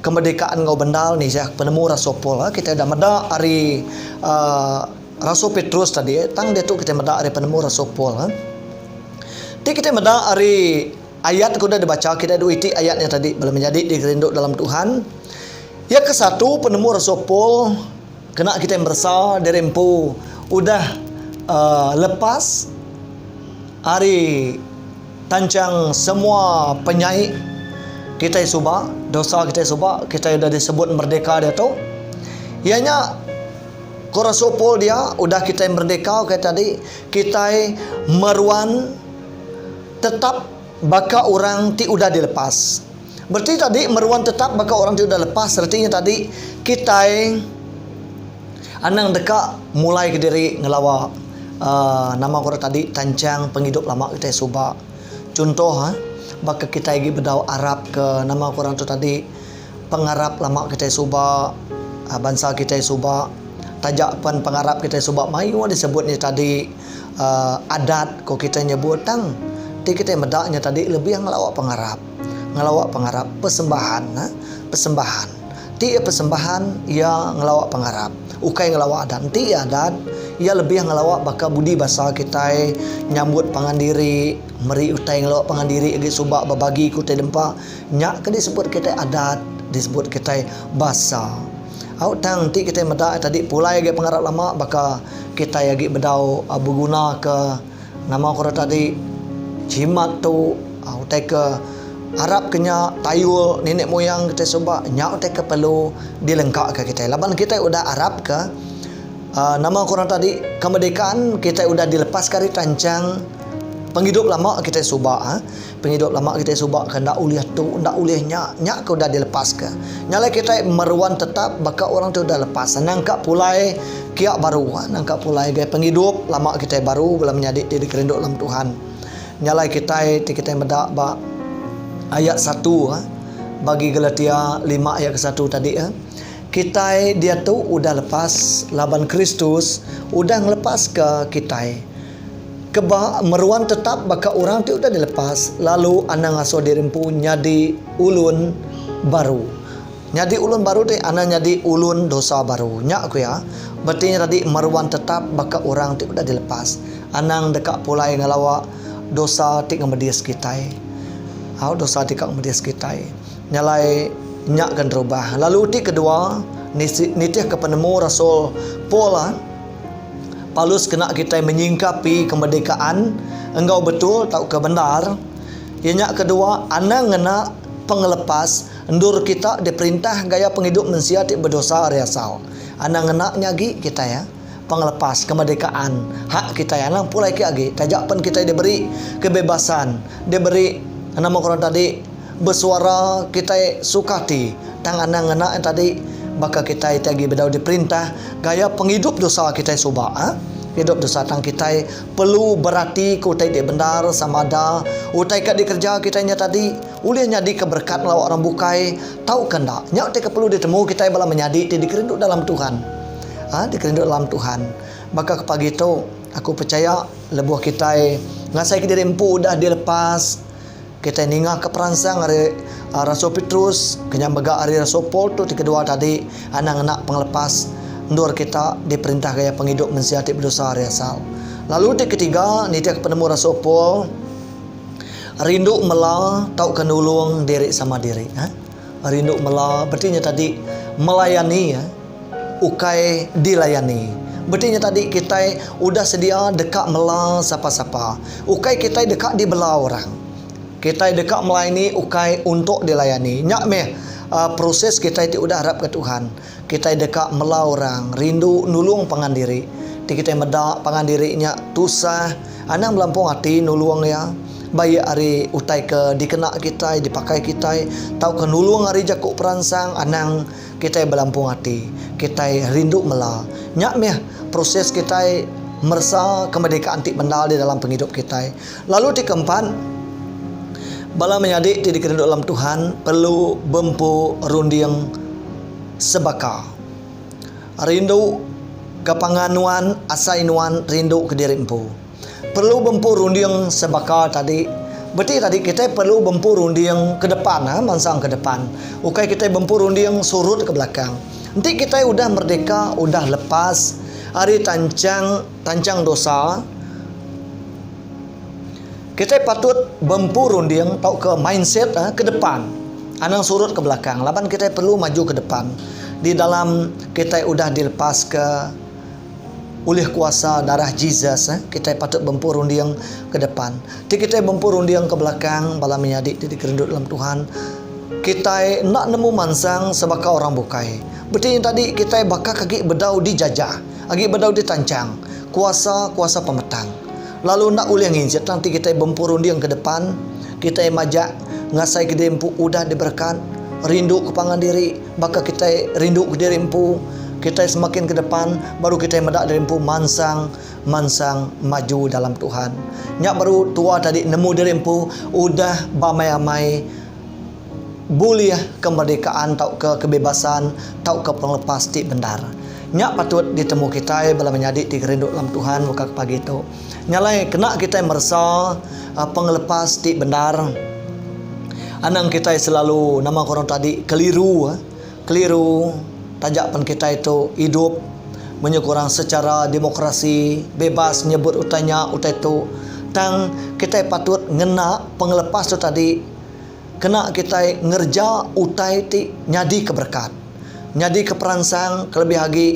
kemerdekaan enggau bendar ni seh penemu Rasul Paul. Kitai udah meda ari uhh Rasul Petrus tadi tang diatu kitai meda ari penemu Rasul Paul. Ti kitai meda ari ayat ke udah dibacha kitai dua iti ayat nya tadi bala menyadi dikerindu dalam Tuhan. Iya kesatu penemu Rasul Paul. Kena kitai meresa diri empu udah lepas ari tanchang semua penyai kitai suba, dosa kitai suba, kitai udah disebut merdeka diatu. Iya nya ku Rasul Paul dia udah kitai merdeka ukai tadi kitai meruan tetap baka orang ti udah dilepas. Bereti tadi meruan tetap baka orang ti udah lepas reti nya tadi kitai anang deka mulai kediri ngelawa uhh nama ku orang tadi tanchang pengidup lama kitai suba. Chunto uhh baka kitai agi bedau arap ke nama ku orang tu tadi pengarap lama kitai suba uhh bansa kitai suba taja pen pengarap kitai suba mayuh disebut nya tadi uhh adat ku kitai nyebut tang ti kitai meda nya tadi lebih ngelawa pengarap. Ngelawa pengarap persembahan persembahan ti iya persembahan iya ngelawa pengarap ukai ngelawa adat enti iya adat iya lebih ngelawa baka budi basa kitai nyambut pangan diri meri utai ngelawa pangan diri agi suba bebagi ke utai dempa nya ke disebut kitai adat disebut kitai basa au tang enti kitai meda tadi pulai agi pengarap lama baka kitai agi bedau beguna ke Nama ku orang tadi jimat tu utai ke arap ke nya tayul nenek moyang kitai suba nya utai ke perlu dilengka ke kitai laban kitai udah arap ke uhh nama ku orang tadi kemerdekaan kitai udah dilepas ke ari tanchang pengidup lama kitai suba uhh pengidup lama kitai suba ke enda ulih tu enda ulih nya nya ke udah dilepas ke. Nya alai kitai meruan tetap baka orang ti udah lepas nangka pulai Kiak baru, nangka pulai ngagai pengidup lama kitai baru bala menyadi ti dikerindu dalam Tuhan. Nya alai kitai ti kitai meda ba ayat satu bagi Galatia lima ayat kesatu tadi, kitai diatu udah lepas laban Kristus udah ngelepaska kitai. Keba meruan tetap baka orang ti udah dilepas lalu anang ngasuh diri empu nyadi ulun baru. Nyadi ulun baru ti anang nyadi ulun dosa baru. Nya ku iya, beti nya tadi meruan tetap baka orang ti udah dilepas. Anang deka pulai ngelawa dosa ti ngemedis kitai. Au dosa ti ka ngemedis kitai. Nya alai nya ke nerubah. Lalu ti kedua, nitihka penemu Rasul Paul, Paulus kena kitai menyingkapi kemerdekaan enggau betul tauka bendar. Iya nya kedua, anang ngena pengelepas Endur kita diperintah gaya pengidup mensia ti bedosa ari asal. Anang ngena nya agi kitai ya. Pengelepas, kemerdekaan, hak kitai anang pulai ke agi taja pen kitai diberi kebebasan, diberi nama ku orang tadi besuara kitai suka ati tang anang ngena nya tadi baka kitai ti agi bedau diperintah gaya pengidup dosa kitai suba. Idup dosa tang kitai perlu berati ke utai ti bendar sama ada utai ka dikereja kitai nya tadi. Ulih nyadika berekat ngelawa orang bukai tauka enda. Nya utai ke perlu ditemu kitai bala menyadi ti dikerindu dalam Tuhan. Ha, dikerindu dalam Tuhan. Baka ke pagi tu, aku pechaya lebuh kitai ngasaika diri empu udah dilepas. Kitai ningaka peransang ari Rasul Petrus, ke nya mega ari Rasul Paul tu ti kedua tadi, anang ngena pengelepas endur kita diperintah gaya pengidup mensia ti bedosa ari asal. Lalu ti ketiga, nitihka penemu Rasul Paul, rindu mela tauka nulung diri sama diri. Rindu mela bereti nya tadi melayani ukai dilayani. Bereti nya tadi kitai udah sedia deka mela sapa-sapa. Ukai kitai deka dibela orang. Kitai deka melayani ukai untuk dilayani. Nya meh proses kitai ti udah arapka Tuhan. Kitai deka mela orang, rindu nulung pangan diri. Ti kitai meda pangan diri nya tusah, anang belampung ati nulung iya. Baik ari utai ke dikena kitai, dipakai kitai, tauka nulung ari jaku peransang anang kitai belampung ati. Kitai rindu mela. Nya mih proses kitai meresa kemerdekaan ti bendar di dalam pengidup kitai. Lalu ti keempat, bala menyadi ti dikerindu dalam Tuhan perlu bempu runding sebaka. Rindu ke pangan nuan asai nuan rindu ke diri empu. Perlu bempu runding sebaka tadi. Beti tadi kitai perlu bempu runding ke depan ha, mansang ke depan. Ukai kitai bempu runding surut ke belakang. Enti kitai udah merdeka, udah lepas ari tanchang tanchang dosa, kitai patut bempu runding tauka mindset ha ke depan. Anang surut ke belakang laban kitai perlu maju ke depan di dalam kitai udah dilepaska. Ulih kuasa darah Jesus, kitai patut bempu runding ke depan. Ti kitai bempu runding ke belakang, bala menyadi ti dikerindu dalam Tuhan, kitai enda nemu mansang sebaka orang bukai. Beti nya tadi kitai baka ke agi bedau dijajah, agi bedau ditanchang kuasa kuasa pemetang. Lalu enda ulih nginsit tang ti kitai bempu runding ke depan, kitai majak ngasai ke diri empu udah diberekat, rindu ke pangan diri baka kitai rindu ke diri empu. Kitai semakin ke depan baru kitai meda diri empu mansang mansang maju dalam Tuhan. Nya baru tua tadi nemu diri empu udah beamai-amai bulih kemerdekaan tauka kebebasan tauka pengelepas ti bendar. Nya patut ditemu kitai bala menyadi ti kerindu dalam Tuhan baka ke pagi tu. Nya alai kena kitai meresa pengelepas ti bendar anang kitai selalu nama ku orang tadi keliru. Keliru, taja pen kitai tu idup menyukurang secara demokrasi, bebas nyebut utai nya utai tu, tang kitai patut ngena pengelepas tu tadi kena kitai ngereja utai ti nyadika berekat, nyadika peransang kelebih agi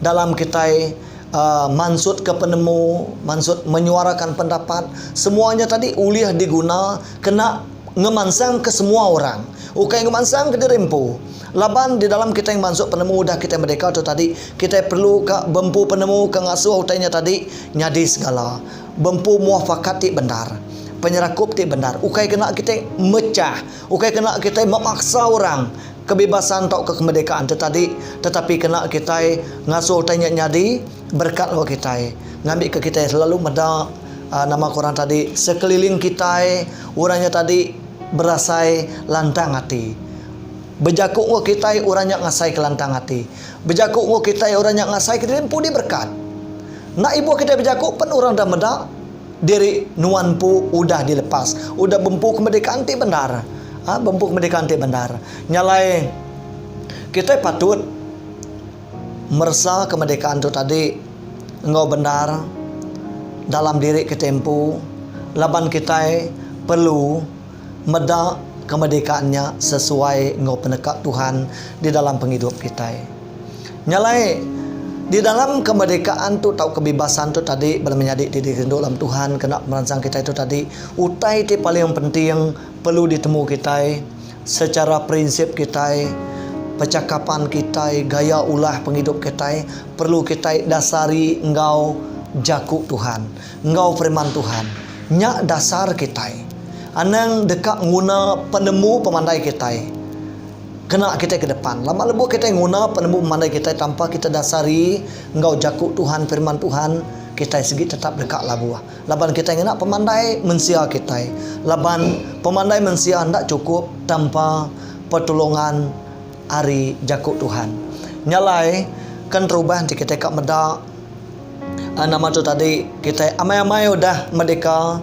dalam kitai uhh mansutka penemu, mansut menyuarakan pendapat, semua nya tadi ulih diguna kena ngemansangka semua orang, ukai ngemansangka diri empu. Laban di dalam kitai ngemansuk penemu udah kitai merdeka tu tadi, kitai perlu ka bempu penemu ke ngasuh utai nya tadi nyadi segala. Bempu muafakat ti bendar, penyerakup ti bendar, ukai kena kitai mechah, ukai kena kitai memaksa orang kebebasan tauka kemerdekaan tu tadi, tetapi kena kitai ngasuh utai nya nyadi berekat enggau kitai ngambika kitai selalu meda. Nama ku orang tadi, sekeliling kitai, orang nya tadi berasai lantang ati. Bejaku enggau kitai, orang nya ngasaika lantang ati. Bejaku enggau kitai, orang nya ngasaika diri empu diberekat. Enda ibuh kitai bejaku pen orang dah meda diri nuan empu udah dilepas, udah bempu kemerdekaan ti bendar. Ha, bempu kemerdekaan ti bendar. Nya alai kitai patut meresa kemerdekaan tu tadi enggau bendar dalam diri kitai empu laban kitai perlu meda kemerdekaan nya sesuai enggau peneka Tuhan di dalam pengidup kitai. Nya alai di dalam kemerdekaan tu tauka kebebasan tu tadi bala menyadi ti dirindu dalam Tuhan kena meransang kitai tu tadi utai ti paling penting perlu ditemu kitai Secara prinsip kitai, pechakapan kitai, gaya ulah pengidup kitai perlu kitai dasari enggau Jaku Tuhan, enggau Firman Tuhan. Nya dasar kitai. Anang deka nguna penemu pemandai kitai kena kitai ke depan. Laban lebuh kitai nguna penemu pemandai kitai tanpa kitai dasari enggau Jaku Tuhan, Firman Tuhan, kitai sigi tetap deka labuh. Laban kitai ngena pemandai mensia kitai. Laban pemandai mensia enda chukup tanpa pertulungan ari Jaku Tuhan. Nya alai, kan terubah enti kitai ka meda nama tu tadi, kitai amai-amai udah merdeka.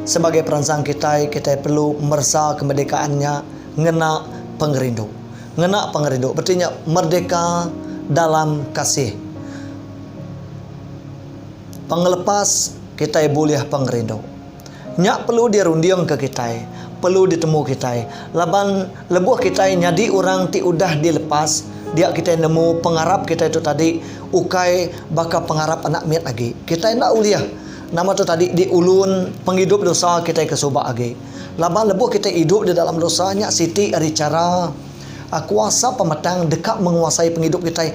Sebagai peransang kitai, kitai perlu meresa kemerdekaan nya ngena pengerindu. Ngena pengerindu reti nya merdeka dalam kasih. Pengelepas kitai bulih pengerindu. Nya perlu dirundingka kitai, perlu ditemu kitai laban lebuh kitai nyadi orang ti udah dilepas dia kitai nemu pengarap kitai tu tadi ukai baka pengarap anak mit agi. Kitai enda ulih nama tu tadi diulun pengidup dosa kitai ke suba agi. Laban lebuh kitai idup di dalam dosa nya siti ari chara kuasa pemetang deka menguasai pengidup kitai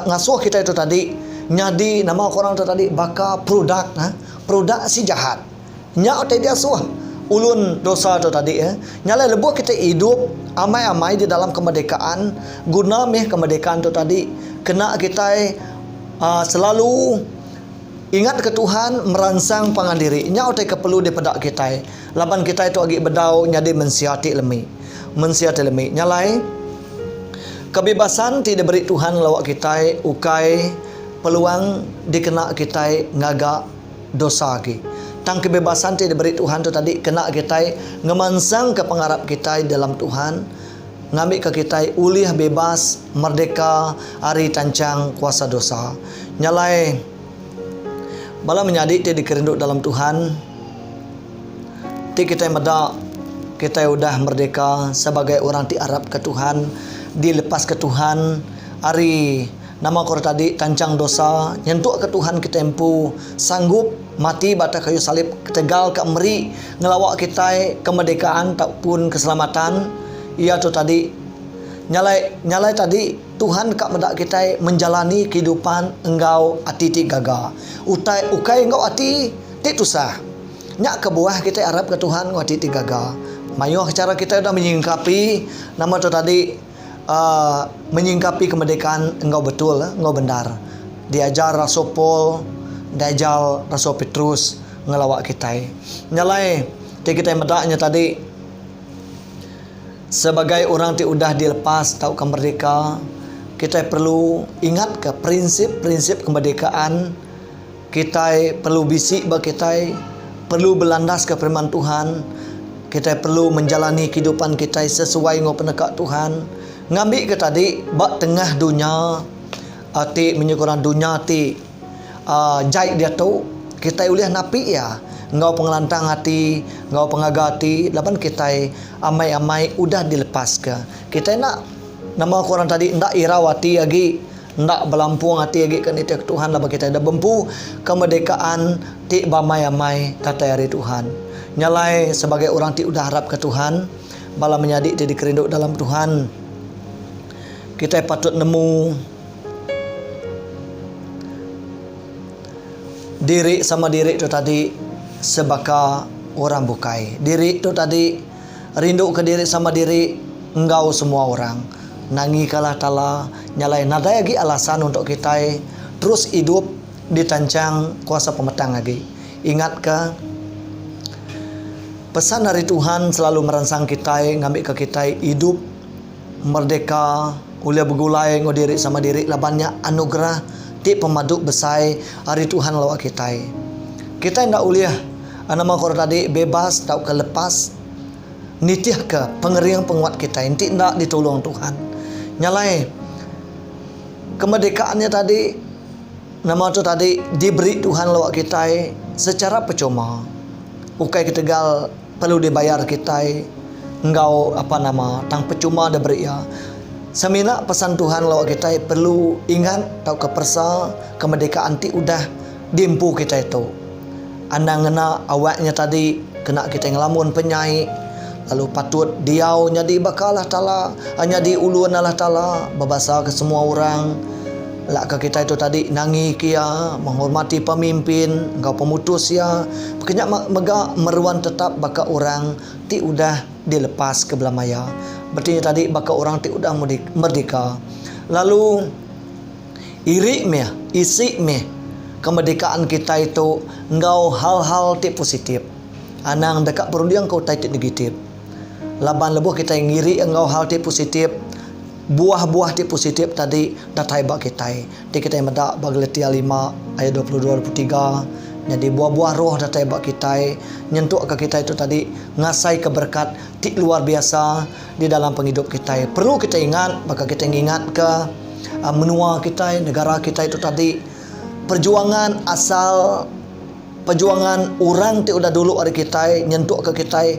ngasuh kitai tu tadi nyadi nama ku orang tu tadi baka produk produk si jahat. Nya utai diasuh ulun dosa tu tadi. Nya alai lebuh kitai idup amai-amai di dalam kemerdekaan guna mih kemerdekaan tu tadi kena kitai selalu Ingat ke Tuhan meransang pangan diri. Nya utai ke perlu dipeda kitai laban kitai tu agi bedau nyadi mensia ti lemi. Mensia ti lemi. Nya alai, kebebasan ti diberi Tuhan ngelawa kitai ukai peluang dikena kitai ngaga dosa agi. Tang kebebasan ti diberi Tuhan tu tadi kena kitai ngemansangka pengarap kitai dalam Tuhan ngambika kitai ulih bebas merdeka ari tanchang kuasa dosa. Nya alai, bala menyadi ti dikerindu dalam Tuhan, ti kitai meda kitai udah merdeka sebagai orang ti arapka Tuhan, dilepaska Tuhan ari nama ku orang tadi tanchang dosa nyentukka Tuhan kitai empu sanggup mati ba atas kayu salib ketegal ka meri ngelawa kitai kemerdekaan taupun keselamatan iya tu tadi. Nya alai nya alai tadi Tuhan ka meda kitai menjalani kehidupan enggau ati ti gaga. Utai ukai enggau ati ti tusah. Nya kebuah kitai arapka Tuhan enggau ati ti gaga. Mayuh chara kitai udah menyingkapi nama tu tadi uhh menyingkapi kemerdekaan enggau betul enggau bendar. Diajar Rasul Paul, diajar Rasul Petrus ngelawa kitai. Nya alai ti kitai meda nya tadi sebagai orang ti udah dilepas tauka merdeka, kitai perlu ingatka prinsip-prinsip kemerdekaan kitai perlu bisi ba kitai, perlu belandaska firman Tuhan, kitai perlu menjalani kehidupan kitai sesuai enggau peneka Tuhan ngambika tadi ba tengah dunya ti menyukurang dunya ti uhh jai diatu kitai ulih napi iya enggau pengelantang ati enggau pengaga ati laban kitai amai-amai udah dilepaska. Kitai enda nama ku orang tadi enda irau ati agi enda belampung ati agi ke nitihka Tuhan laban kitai enda bempu kemerdekaan ti beamai-amai datai ari Tuhan. Nya alai sebagai orang ti udah arapka Tuhan bala menyadi ti dikerindu dalam Tuhan kitai patut nemu Diri sama diri tu tadi sebaka orang bukai. Diri tu tadi rinduka diri sama diri enggau semua orang. Nangika Allah Taala nyalai nadai agi alasan untuk kitai terus idup ditanchang kuasa pemetang agi. Ingatka, pesan ari Tuhan selalu meransang kitai ngambika kitai idup Merdeka ulih begulai enggau diri sama diri laban nya anugerah ti pemadu besai ari Tuhan lawa kitai. Kitai enda ulih nama ku orang tadi bebas tauka lepas nitihka pengering penguat kitai enti enda ditulung Tuhan. Nya alai kemerdekaan nya tadi nama tu tadi diberi Tuhan lawa kitai secara percuma ukai ketegal Perlu dibayar kitai enggau apa nama tang pechuma diberi iya. Semina pesan Tuhan lawa kitai perlu ingat tauka peresa kemerdekaan ti udah diempu kitai tu. Anang ngena awak nya tadi kena kitai ngelamun penyai lalu patut diau nyadi baka Allah Taala nyadi ulun Allah Taala bebasa ke semua orang. Lak ke kitai tu tadi nangi ke iya, menghormati pemimpin enggau pemutus iya, baka nya mega meruan tetap baka orang ti udah dilepas ke bela maya. Reti nya tadi baka orang ti udah merdeka. Lalu iri mih, isi mih kemerdekaan kitai tu enggau hal-hal ti positif. Anang deka berunding ke utai ti negatif. Laban lebuh kitai ngiri enggau hal ti positif, Buah-buah ti positif tadi datai ba kitai. Ti kitai meda ba Galatia lima ayat 22 23. Nyadi buah-buah roh datai ba kitai nyentukka kitai tu tadi ngasaika berekat ti luar biasa di dalam pengidup kitai. Perlu kitai ingat baka kitai ngingatka menua kitai, negara kitai tu tadi perjuangan asal perjuangan orang ti udah dulu ari kitai nyentukka kitai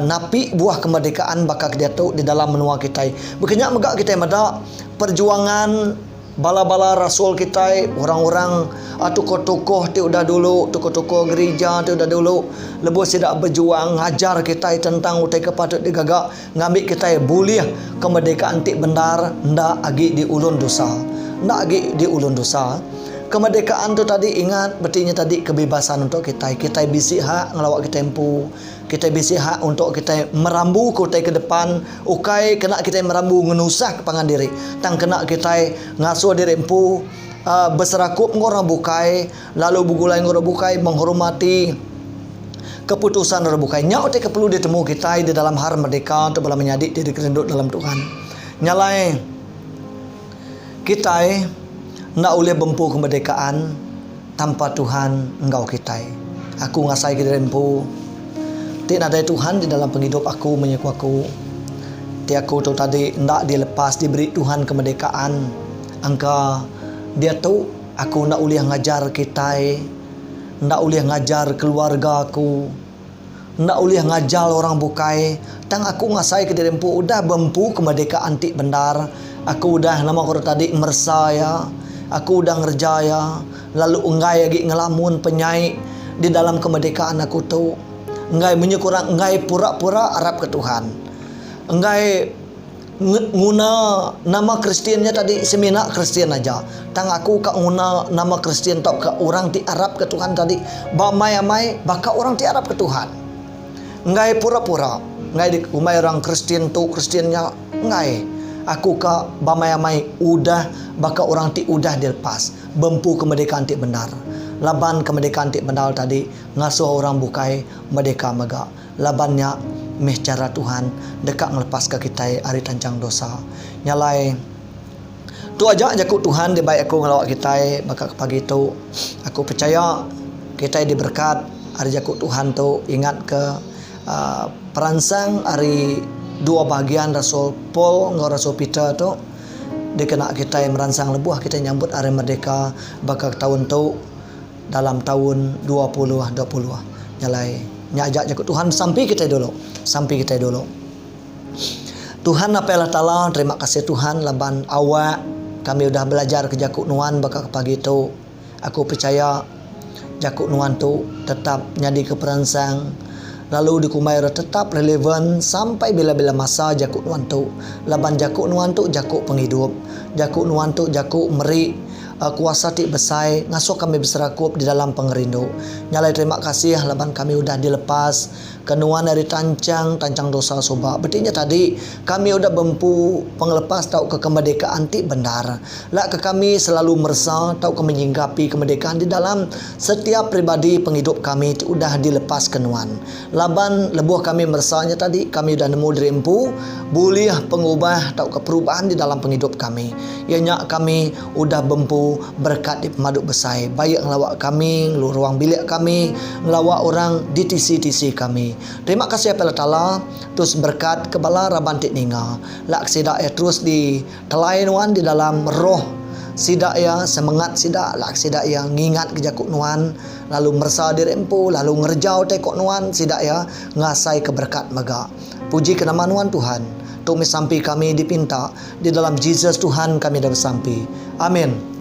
napi buah kemerdekaan baka ke diatu di dalam menua kitai. Baka nya mega kitai meda perjuangan Bala-bala rasul kitai, orang-orang tokoh-tokoh ti udah dulu, tokoh-tokoh gerija ti udah dulu, lebuh sida bejuang ngajar kitai tentang utai ke patut digaga ngambi kitai bulih kemerdekaan ti bendar enda agi diulun dosa. Enda agi diulun dosa. Kemerdekaan tu tadi ingat beti nya tadi kebebasan untuk kitai. Kitai bisi hak ngelawa kitai empu. Kitai bisi hak untuk kitai merambu ke utai ke depan, ukai kena kitai merambu ngenusah ke pangan diri, tang kena kitai ngasuh diri empu beserakup enggau orang bukai lalu begulai enggau orang bukai menghormati keputusan orang bukai. Nya utai ke perlu ditemu kitai di dalam har merdeka tu bala menyadi ti dikerindu dalam Tuhan. Nya alai kitai enda ulih bempu kemerdekaan tanpa Tuhan enggau kitai. Aku ngasaika diri empu ti nadai Tuhan di dalam pengidup aku menyeku aku. Ti aku tu tadi enda dilepas diberi Tuhan kemerdekaan engka diatu aku enda ulih ngajar kitai, enda ulih ngajar keluarga aku. Enda ulih ngajal orang bukai, tang aku ngasaika diri empu udah beempu kemerdekaan ti bendar. Aku udah nama ku tadi meresa iya, aku udah ngereja iya, lalu enggai agi ngelamun penyai di dalam kemerdekaan aku tu. Enggai munyi ku orang enggai pura-pura arapka Tuhan. Enggai. Nguna nama Kristian nya tadi semina Kristian aja. Tang aku ka nguna nama Kristian tauka orang ti arapka Tuhan tadi ba amai-amai baka orang ti arapka Tuhan. Enggai pura-pura, enggai dikumbai orang Kristian tu Kristian nya, enggai. Aku ka ba amai-amai udah baka orang ti udah dilepas bempu kemerdekaan ti bendar. Laban kemerdekaan ti bendar tadi ngasuh orang bukai merdeka mega. Laban nya meh chara Tuhan deka ngelepaska kitai ari tanchang dosa. Nya alai, tu aja jaku Tuhan dibai aku ngelawa kitai baka ke pagi tu. Aku pechaya kitai diberekat ari jaku Tuhan tu ingatka uhh peransang ari dua bahagian Rasul Paul enggau Rasul Peter tu dikena kitai meransang lebuh kitai nyambut Hari Merdeka baka taun tu. Dalam taun 2020. Nya alai, nya aja jaku Tuhan besampi kitai dulu. Sampi kitai dulu. Tuhan Apai Allah Taala, terima kasih Tuhan laban awak kami udah belajar ke jaku Nuan baka ke pagi tu. Aku pechaya jaku Nuan tu tetap nyadika peransang lalu dikumbai orang tetap relevan sampai bila-bila masa jaku Nuan tu laban jaku Nuan tu jaku pengidup. Jaku Nuan tu jaku meri Kuasa ti besai ngasuh kami beserakup di dalam pengerindu. Nya alai terima kasih laban kami udah dilepas ke nuan ari tanchang tanchang dosa suba. Beti nya tadi kami udah bempu pengelepas tauka kemerdekaan ti bendar. Lak ke kami selalu meresa tauka menyinggapi kemerdekaan di dalam setiap peribadi pengidup kami ti udah dilepas ke nuan. Laban lebuh kami meresa nya tadi kami udah nemu diri empu bulih pengubah tauka perubahan di dalam pengidup kami. Iya nya kami udah bempu berekat ti pemadu besai baik ngelawa kami, ngelu ruang bilik kami, ngelawa orang di tisi-tisi kami. Terima kasih Apai Allah Taala terus berekat ke bala raban ti ninga. Lak sida iya terus di kelai nuan di dalam roh sida iya semengat sida lak sida iya ngingat ke jaku nuan lalu meresa diri empu lalu ngereja utai ko nuan sida iya ngasai ke berekat mega. Puji ke nama nuan Tuhan. Tu mih sampi kami dipinta Di dalam Jesus Tuhan kami dah besampi. Amin.